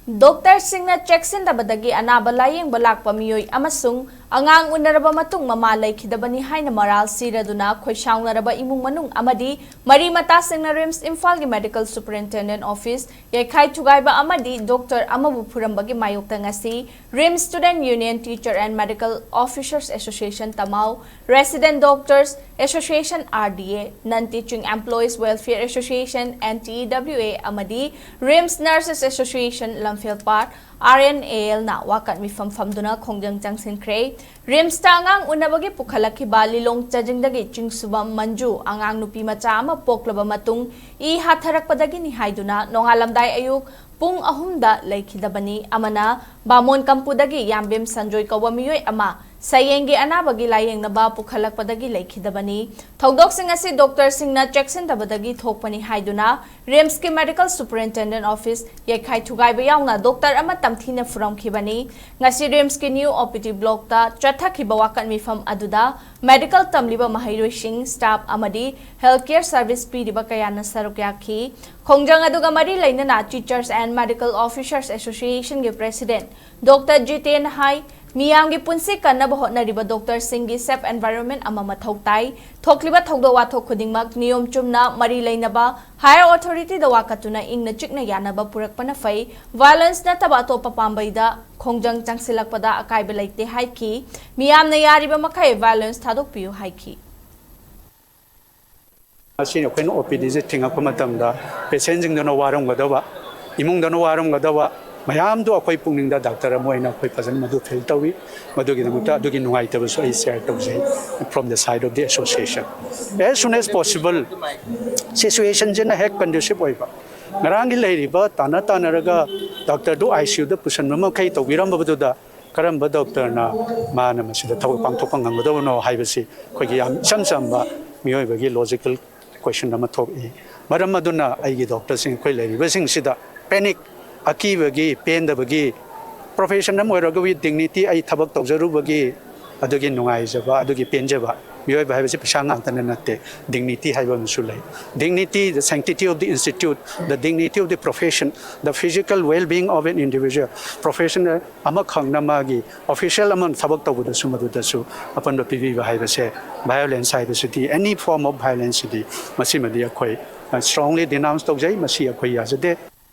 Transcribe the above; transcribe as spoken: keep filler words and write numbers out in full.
ꯗꯣꯛꯇꯔꯁꯤꯡꯅ ꯆꯦꯛꯁꯤꯟꯗꯕꯗꯒꯤ ꯑꯅꯥꯕ ꯂꯥꯌꯦꯡꯕ ꯂꯥꯛꯄ ꯃꯤꯑꯣꯏ ꯑꯃꯁꯨꯡ ꯑꯉꯥꯡ ꯎꯅꯔꯕ ꯃꯇꯨꯡ ꯃꯃꯥ ꯂꯩꯈꯤꯗꯕꯅꯤ ꯍꯥꯏꯅ ꯃꯔꯥꯜ ꯁꯤꯔꯗꯨꯅ ꯈꯣꯏꯁꯥꯎꯅꯔꯕ ꯏꯃꯨꯡ ꯃꯅꯨꯡ ꯑꯃꯗꯤ ꯃꯔꯤ ꯃꯇꯥꯁꯤꯡꯅ ꯔꯤꯝꯁ ꯏꯝꯐꯥꯜꯒꯤ ꯃꯦꯗꯤꯀꯦꯜ ꯁꯨꯄꯔꯤꯟꯇꯦꯟꯗꯦꯟ ꯑꯣꯐꯤꯁ ꯌꯩꯈꯥꯏ ꯊꯨꯒꯥꯏꯕ ꯑꯃꯗꯤ ꯗꯣꯛꯇꯔ ꯑꯃꯕꯨ ꯐꯨꯔꯝꯕꯒꯤ ꯃꯥꯌꯣꯛꯇ ꯉꯁꯤ RIMS student union teacher and medical officers association ꯇꯃꯥꯎ, Resident Doctors Association R D A, Non Teaching Employees Welfare Association N T E W A ꯑꯃꯗꯤ RIMS nurses association Lamphelpat R N A L ꯅ ꯋꯥꯀꯠ ꯃꯤꯐꯝ ꯐꯝꯗꯨꯅ ꯈꯣꯡꯖꯪ ꯆꯪꯁꯤꯟꯈ꯭ꯔꯦ꯫ ꯔꯤꯝꯁꯇ ꯑꯉꯥꯡ ꯎꯅꯕꯒꯤ ꯄꯨꯈꯠꯂꯛꯈꯤꯕ ꯂꯤꯂꯣꯡ ꯆꯥꯖꯤꯡꯗꯒꯤ ꯆꯤꯡꯁꯨꯕꯝ ꯃꯟꯖꯨ ꯑꯉꯥꯡ ꯅꯨꯄꯤ ꯃꯆꯥ ꯑꯃ ꯄꯣꯛꯂꯕ ꯃꯇꯨꯡ ꯏ ꯍꯥꯊꯔꯛꯄꯗꯒꯤꯅꯤ ꯍꯥꯏꯗꯨꯅ ꯅꯣꯡꯉꯥꯜꯂꯝꯗꯥꯏ ꯑꯌꯨꯛ ꯄꯨꯡ ꯑꯍꯨꯝꯗ ꯂꯩꯈꯤꯗꯕꯅꯤ꯫ ꯑꯃꯅ ꯕꯥꯃꯣꯟ ꯀꯝꯄꯨꯗꯒꯤ ꯌꯥꯝꯕꯦꯝ ꯁꯟꯖꯣꯏ ꯀꯧꯕ ꯃꯤꯑꯣꯏ ꯑꯃ ꯁꯌꯦꯡꯒꯤ ꯑꯅꯥꯕꯒꯤ ꯂꯥꯌꯦꯡꯅꯕ ꯄꯨꯈꯠꯂꯛꯄꯗꯒꯤ ꯂꯩꯈꯤꯗꯕꯅꯤ꯫ ꯊꯧꯗꯣꯛꯁꯤꯡ ꯑꯁꯤ ꯗꯣꯛꯇꯔꯁꯤꯡꯅ ꯆꯦꯛꯁꯤꯟꯗꯕꯗꯒꯤ ꯊꯣꯛꯄꯅꯤ ꯍꯥꯏꯗꯨꯅ ꯔꯤꯝꯁꯀꯤ ꯃꯦꯗꯤꯀꯦꯜ ꯁꯨꯄꯔꯤꯟꯇꯦꯟꯗꯦꯟ ꯑꯣꯐꯤꯁ ꯌꯩꯈꯥꯏ ꯊꯨꯒꯥꯏꯕ ꯌꯥꯎꯅ ꯗꯣꯛꯇꯔ ꯑꯃ ꯇꯝꯊꯤꯅ ꯐꯨꯔꯝꯈꯤꯕꯅꯤ꯫ ꯉꯁꯤ ꯔꯤꯝꯁꯀꯤ ꯅ꯭ꯌꯨ O P D blockꯇ ꯆꯠꯊꯈꯤꯕ ꯋꯥꯀꯠ ꯃꯤꯐꯝ ꯑꯗꯨꯗ ꯃꯦꯗꯤꯀꯦꯜ ꯇꯝꯂꯤꯕ ꯃꯍꯩꯔꯣꯏꯁꯤꯡ, ꯁ꯭ꯇꯥꯐ ꯑꯃꯗꯤ ꯍꯦꯜꯊ ꯀꯦꯌꯔ ꯁꯔꯚꯤꯁ ꯄꯤꯔꯤꯕ ꯀꯌꯥꯅ ꯁꯔꯨꯛ ꯌꯥꯈꯤ꯫ ꯈꯣꯡꯖꯪ ꯑꯗꯨꯒ ꯃꯔꯤ ꯂꯩꯅꯅ Teachers and Medical Officers Associationꯒꯤ ꯄ꯭ꯔꯦꯁꯤꯗꯦꯟꯠ ꯗꯣꯛꯇꯔ ꯖꯤꯇꯦꯟ ꯍꯥꯏ, ꯃꯤꯌꯥꯝꯒꯤ ꯄꯨꯟꯁꯤ ꯀꯟꯅꯕ ꯍꯣꯠꯅꯔꯤꯕ ꯗꯣꯛꯇꯔꯁꯤꯡꯒꯤ ꯁꯦꯐ ꯑꯦꯟꯚꯥꯏꯔꯣꯟꯃꯦꯟꯠ ꯑꯃ ꯃꯊꯧ ꯇꯥꯏ꯫ ꯊꯣꯛꯂꯤꯕ ꯊꯧꯗꯣꯛ ꯋꯥꯊꯣꯛ ꯈꯨꯗꯤꯡꯃꯛ ꯅꯤꯌꯣꯝ ꯆꯨꯝꯅ ꯃꯔꯤ ꯂꯩꯅꯕ ꯍꯥꯌꯔ ꯑꯣꯊꯣꯔꯤꯇꯤꯗ ꯋꯥꯀꯠꯇꯨꯅ ꯏꯪꯅ ꯆꯤꯛꯅ ꯌꯥꯅꯕ ꯄꯨꯔꯛꯄꯅ ꯐꯩ꯫ ꯚꯥꯏꯑꯣꯂꯦꯟꯁ ꯅꯠꯇꯕ ꯑꯇꯣꯞꯄ ꯄꯥꯝꯕꯩꯗ ꯈꯣꯡꯖꯪ ꯆꯪꯁꯤꯜꯂꯛꯄꯗ ꯑꯀꯥꯏꯕ ꯂꯩꯇꯦ ꯍꯥꯏꯈꯤ꯫ ꯃꯤꯌꯥꯝꯅ ꯌꯥꯔꯤꯕ ꯃꯈꯩ ꯚꯥꯏꯑꯣꯂꯦꯟꯁ ꯊꯥꯗꯣꯛꯄꯤꯌꯨ ꯍꯥꯏꯈꯤ꯫ ꯉꯁꯤ ꯑꯩꯈꯣꯏꯅ O P Dꯁꯦ ꯊꯤꯡꯉꯛꯄ ꯃꯇꯝꯗ ꯄꯦꯁꯦꯟꯁꯤꯡꯗꯨꯅ ꯋꯥꯔꯝꯒꯗꯕ, ꯏꯃꯨꯡꯗꯨꯅ ꯋꯥꯔꯝꯒꯗꯕ ꯃꯌꯥꯝꯗꯣ ꯑꯩꯈꯣꯏ ꯄꯨꯛꯅꯤꯡꯗ ꯗꯥꯛꯇꯔ ꯑꯃ ꯑꯣꯏꯅ ꯑꯩꯈꯣꯏ ꯐꯖꯅ ꯃꯗꯨ ꯐꯤꯜ ꯇꯧꯏ꯫ ꯃꯗꯨꯒꯤꯗꯃꯛꯇ ꯑꯗꯨꯒꯤ ꯅꯨꯡꯉꯥꯏꯇꯕꯁꯨ ꯑꯩ ꯁꯤꯌꯔ ꯇꯧꯖꯩ from the side of the association. As soon as possible situationꯁꯤꯅ ꯍꯦꯛ ꯀꯟꯗ꯭ꯌꯨꯁꯤꯞ ꯑꯣꯏꯕ, ꯉꯔꯥꯡꯒꯤ ꯂꯩꯔꯤꯕ ꯇꯥꯟꯅ ꯇꯥꯟꯅꯔꯒ ꯗꯥꯛꯇꯔꯗꯨ I C Uꯗ ꯄꯨꯁꯤꯟꯕ ꯃꯈꯩ ꯇꯧꯕꯤꯔꯝꯕꯗꯨꯗ ꯀꯔꯝꯕ ꯗꯣꯛꯇꯔꯅ ꯃꯥꯅ ꯃꯁꯤꯗ ꯊꯕꯛ ꯄꯥꯡꯊꯣꯛꯄ ꯉꯝꯒꯗꯕꯅꯣ ꯍꯥꯏꯕꯁꯤ ꯑꯩꯈꯣꯏꯒꯤ ꯌꯥꯝ ꯏꯆꯝ ꯆꯝꯕ ꯃꯤꯑꯣꯏꯕꯒꯤ ꯂꯣꯖꯤꯀꯦꯜ ꯀꯣꯏꯁꯟ ꯑꯃ ꯊꯣꯛꯏ꯫ ꯃꯔꯝ ꯑꯗꯨꯅ ꯑꯩꯒꯤ ꯗꯣꯛꯇꯔꯁꯤꯡ ꯑꯩꯈꯣꯏ ꯂꯩꯔꯤꯕꯁꯤꯡꯁꯤꯗ ꯄꯦꯅꯤꯛ, ꯑꯀꯤꯕꯒꯤ, ꯄꯦꯟꯗꯕꯒꯤ, ꯄ꯭ꯔꯣꯐꯦꯁꯟ ꯑꯃ ꯑꯣꯏꯔꯒ with dignity ꯑꯩ ꯊꯕꯛ ꯇꯧꯖꯔꯨꯕꯒꯤ ꯑꯗꯨꯒꯤ ꯅꯨꯡꯉꯥꯏꯖꯕ, ꯑꯗꯨꯒꯤ ꯄꯦꯟꯖꯕ ꯃꯤꯑꯣꯏꯕ ꯍꯥꯏꯕꯁꯤ ꯄꯩꯁꯥ ꯉꯥꯛꯇꯅ ꯅꯠꯇꯦ, dignity ꯍꯥꯏꯕ ꯑꯃꯁꯨ ꯂꯩ꯫ Dignity, the sanctity of the institute, the dignity of the profession, the physical well-being of an individual꯫ Professional ꯑꯃꯈꯛꯅ ꯃꯥꯒꯤ official ꯑꯃ ꯊꯕꯛ ꯇꯧꯕꯗꯁꯨ ꯃꯗꯨꯗꯁꯨ ꯑꯄꯟꯕ ꯄꯤꯕꯤꯕ ꯍꯥꯏꯕꯁꯦ, violence ꯍꯥꯏꯕꯁꯤꯗꯤ, any form of violence ꯁꯤꯗꯤ, ꯃꯁꯤꯃꯗꯤ ꯑꯩꯈꯣꯏ strongly denounce ꯇꯧꯖꯩ, ꯃꯁꯤ ꯑꯩꯈꯣꯏ ꯌꯥꯖꯗꯦ꯫